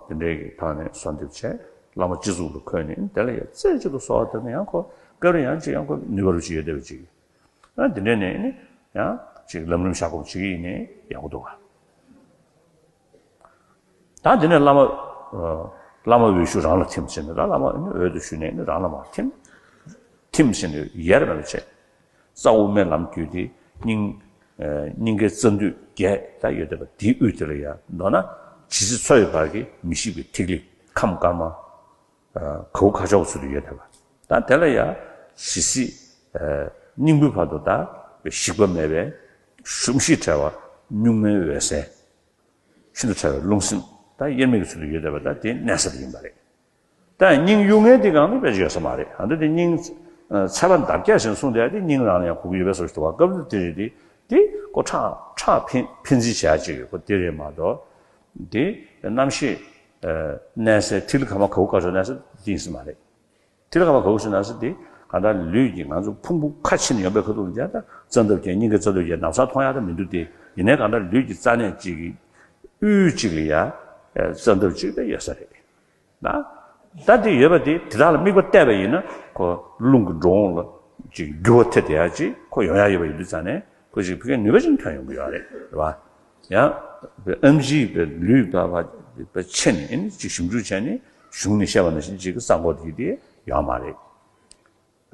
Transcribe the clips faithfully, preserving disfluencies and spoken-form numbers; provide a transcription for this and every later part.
དེ་འདྲའི་གི་ཐོག་ནས་གསོལ་འདེབས་བྱས། བླ་མ་སྤྱི་གཙུག་ལ་འཁོད་ནས་དེ་ལ་ཡང་རྩེ་གཅིག་ཏུ་གསོལ་བ་འདེབས་ན་ཡང་ཁོ་སྐབས་རེ་ཡང་ཅིག་ཡང་ཁོ་ནུས་པ་རུ་ཅིག་ཡོད་བསྡད་པ་ཅིག་ཨ་དེ་འདྲ་ནས་ནི་ཡང་ཅིག་ལམ་རིམ་བཞག་སྒོམ་བྱེད་ཀྱི་ཡིན་ནའི་ཡག་པོ་འདུག་ག་ད་དེ་ནས་བླ་མ་ཨ་བླ་མ་འོད་ཞུ་རང་ལ་ཐིམ་ཟེར་ནས། ད་བླ་མ་ནི་འོད་དུ་ཞུ་ནས་ནི་རང་ལ་མར་ཐིམ། ཐིམ་ཟེར་ནས་ཡལ་མེད་པ་བྱས། རྩ་དབུ་མའི་ལམ་བརྒྱུད་དེ་སྙིང་ཨ་སྙིང་གའི་རྩ་མདུད་བརྒྱད་ད་ཡོད་བསྡད་པ་དེའི་དབུས་དེ་ལ་ཡང་མདོར་ན་ཇི་སྲིད་འཚོ་བའི་བར་གྱི་མི་ཤིགས་པའི་ཐིག་ལེ་ཁམས་དཀར་དམར། ཨ་ག་བུ་ག་ཅོག་ཚུལ་དུ་ཡོད་བསྡད་པ། ད་དེ་ལ་ཡང་ཇི་སྲིད་ཨ་སྙིང་པོའི་བར་དུ་ད་ཞིག་པ་མེད་པའི་ཞུམ་ཤེས་བྲལ་བ་གཉུག་མའི་འོད་གསལ། ཤིན་ཏུ་ཕྲ་བའི་རླུང་སེམས་ད་དབྱེར་མེད་ཀྱི་ཚུལ་དུ་ཡོད་བསྡད་པ་ད་དེ་གནས་ས་དེ་ཡིན་པ་རེད། ད་སྙིང་གཡུག་མཁན་དེ་གང་དུ་དཔེ་ཅིག་ཡོད་ས་མ་རེད། ཨ་འདི་དེ་སྙིང་ཨ་ཚད་པ་འདབ་བརྒྱ་ཞིག་གསུངས་བསྡད་དེ་སྙིང་རང་ལ་ཡང་གོ་གི་ཡོད་པའི་བཟོ་ཞིག་འདུག་བ། སྐབས་དེ་རེད་དེ་དེ་ཁོ་ཁྲག་ཁྲག་འཕེན་འཕེན་རྩིས་བྱ་ཡ་ཅིག་ཡོད། ཁོ་དེ་རེད་མ་གཏོགས་དེ་རྣམ་ཤེས་ཨ་གནས་སའི་ཐིག་ལེ་ཁམས་མ་ག་བུ་ག་ཅོག་གནས་ས་དེ་ཡིན་ས་མ་རེད། དེ་ལ་ཁ་བ་ག་བུ་ཞིག་ན་ས་དེ་གང་ལྟར་ལུས་ཀྱི་ང་ཚོ་ཕུང་པོ་ཁ་ཕྱེ་ནས་ཡོང་པའི་ཁ་ཐུག་ལ་ཡང་ད་རྩ་འདབ་བརྒྱད་སྙིང་གའི་རྩ་འདབ་བརྒྱད་ནམ་སང་མཐོང་ཡག་ད་མི་འདུག་སྟེ། ཡིན་ནའི་གང་ལྟར་ལུས་ཀྱི་རྩ་གནས་གཅིག་གི་དབུས་གཅིག་ལ་ཡང་རྩ་འདབ་གཅིག་ད་ཡོད་ས་རེད། ན་ད་དེ་ཡོད་པ་དེ་དེ་དག་ལ་དམིགས་པ་གཏད་པ་ཡིན་ན་ཁོ་རླུང་གི་འགྲོ་འོང་ལ་ཅིག་འགྱུར་བ་ཐེབས་བསྡད་ཡག་ཅིག་ཁོ་ཡོང་ཡག་ཡོད་པ་ཡིན་དུས་ཙང་ནས་ཁོ་ཅིག་ཕ་གིའི་ནུས་པ་ཅིག་ཐོན་ཡོང་གི་ཡོད་རེད། རེད་བ། ཡང་ཨེམ་ཆིའི་ལུས་པ་ཕྱེ་ནས་ཅིག་ཞིབ་འཇུག་བྱས་ནས་གཞུང་ནས་བཤད་པ་ནང་བཞིན་ཅིག་གི་རྩ་འགོག་དེ་དེ་ཡོད་མ་རེད།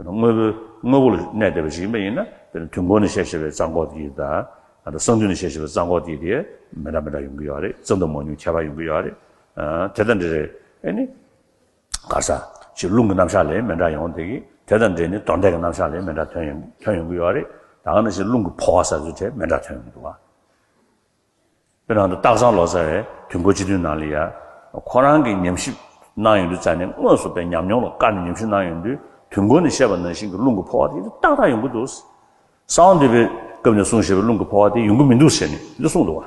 དངོས་པོ་དངོས་པོ་ལ་གནས་བསྡད་པ་ཞིག་ཡིན་པ་ཡིན་ན་དེ་ནི་དུས་འཁོར་ནས་བཤད་བཤད་པའི་རྩ་འགོག་དེ་དང་། ད་གསང་འདུས་ནས་བཤད་བཤད་པའི་རྩ་འགོག་དེ་དེ་མི་འདྲ་མི་འདྲ་ཡོང་གི་ཡོད་རེད། རྩ་འདབ་མང་ཉུང་ཁྱད་པར་ཡོང་གི་ཡོད་རེད། དེ་དང་འབྲེལ་རེད། ཨེ་ནི། ག་ས། ཅིག་རླུང་གི་རྣམ་གཞག་ལས་མི་འདྲ་ཡོང་། དེ་གི་དེ་དང་འབྲེལ་ནས་དོན་འབྲས་ཀྱི་རྣམ་གཞག་ལས་མི་འདྲ་ཐོན་ཡོང་ཐོན་ཡོང་གི་ཡོད་རེད། ད་ག་ནང་བཞིན་རླུང་གི་འཕོ་བ་ཟ་ཚུལ་དེ་མི་འདྲ་ཐོན་ཡོང་གི་འདུག་བ། དཔེར་ན་ད་སྟག་ཚང་ལོ་ཙཱ་བས་དུས་འཁོར་སྤྱི་དོན་ནང་ལ་ཡ། ཁོ་རང་གིས་ཉམས་ཞིབ་གནང་ཡོང་དུས་ཙང་ནས་དངོས་སུ་དཔེ་ཉམས་མྱོང་ལ་བཀར་ནས་ཉམས་ཞིབ་གནང་ཡོང་དུས་དུས་འཁོར་ནས་བཤད་པ་ནང་བཞིན་གྱི་རླུང་གི་འཕོ་བ་དེ་ཏག་ཏག་ཡོང་གི་འདུག་གསང་བ་འདུས་པའི་སྐབས་ནས་གསུངས་བཞག་པའི་རླུང་གི་འཕོ་བ་དེ་ཡོང་གི་མི་འདུག་ཟེར་ནས་འདི་གསུངས་འདུག་བ།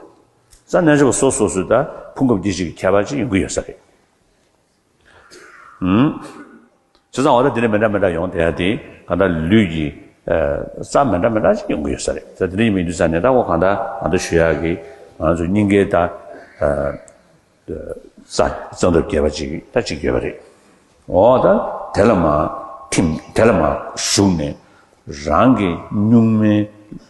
རྩ་རྣལ་འབྱོར་པ་སོ་སོ་སོའི་ད་ཕུང་ཁམས་སྐྱེ་མཆེད་ཀྱི་ཁྱད་པར་ཅིག་ཡོང་གི་ཡོད་ས་རེད། ཨུམ། བྱས་ཙང་འོ་ད་དེ་འདྲ་མི་འདྲ་མི་འདྲ་ཡོང་བསྡད་ཡ་དེ་གང་ལྟར་ལུས་ཀྱི་ཨ་རྩ་མི་འདྲ་མི་འདྲ་ཅིག་ཡོང་གི་ཡོད་ས་རེད། ད་དེ་འདྲ་ཡིན་པ་ཡིན་དུས་ཙང་ནས་ད་འོ་གང་ལྟར་ང་ཚོ་ཞུ་ཡག་གི་ང་ཚོ་སྙིང་གའི་ད་ཨ་རྩ་རྩ་འདབ་བརྒྱད་པ་ཅིག་ད་ཅིག་ཡོད་པ་རེད། འོ་ད་དེ་ལ་མར་ཐིམ། དེ་ལ་མར་ཞུགས་ནས་རང་གི་གཉུག་མའི་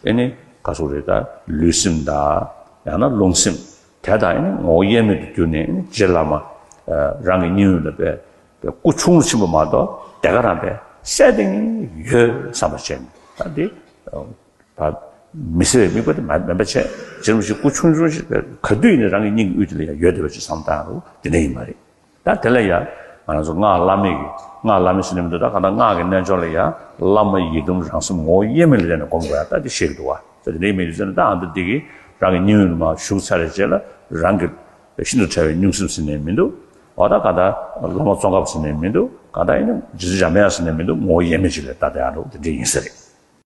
ཨེ་ནི་ག་སོགས་རེད། ད་ལུས་སེམས་དང་ཡང་ན་རླུང་སེམས་དེ་དག་ཨེ་ནི་ངོ་བོ་དབྱེར་མེད་དུ་གྱུར་ནས་ཨེ་ནི་རྗེ་བླ་མ་རང་གི་སྙིང་ཡུལ་ལ་དཔེ་དཔེ་སྐུ་ཆུང་རུ་ཕྱིན་པ་མ་གཏོགས་དེ་ག་རང་དཔེ་གསལ་སྟེང་ཡོད་བསམ་པ་བྱས་ནས་ད་འདི་ད་མི་གསལ་བའི་དམིགས་པ་དེ་མ་མེད་པ་བྱས། རྗེ་རིན་པོ་ཆེ་སྐུ་ཆུང་ཆུང་ཞིག་དཔེ་ག་དུས་ཡིན་ན་རང་གི་སྙིང་གི་དབུས་དེ་ལ་ཡང་ཡོད་བསྡད་པ་ཅིག་བསམ་བཏང་རུང་དེ་འདྲ་ཡིན་པ་རེད། ད་དེ་ལ་ཡང་ང་རང་ཚོ་སྔགས་བླ་མེད་ཀྱི་སྔགས་བླ་མེད་ཟེར་ནས་མི་འདུག་ད་གང་ལྟར་སྔགས་ཀྱི་རྣལ་འབྱོར་ལ་ཡང་བླ་མ་ཡི་དམ་རང་སེམས་ངོ་བོ་དབྱེར་མེད་ལ་བརྟེན་ནས་སྒོམ་དགོས་ཡ་ད་དེ་ཤེས་ཀྱི་འདུག་བ། ད་དེ་འདྲའི་མི་འདུག་ཟེར་ན་ད་ཨ་མདོ་འདི་གིས་རང་གི་སྙིང་ཡུལ་ལ་མར་ཞུགས་ཚར་རེད་བྱས་ལ་རང་གི་ཤིན་ཏུ་ཕྲ་བའི་གཉུག་སེམས་ཟེར་ནས་མི་འདུག་འོ་ད་གང་ལྟར་བླ་མ་ཙོང་ཁ་པ་ཟེར་ནས་མི་འདུག་གང་ལྟར་ཡིན་ན་རྗེ་བཙུན་འཇམ་དཔལ་དབྱངས་ཟེར་ནས་མི་འདུག་ངོ་བོ་དབྱེར་མེད་ཅིག་ལ་ད་ལྟ་ཡང་འགྲོ་དེ་འདྲ་ཡིན་ས་རེད།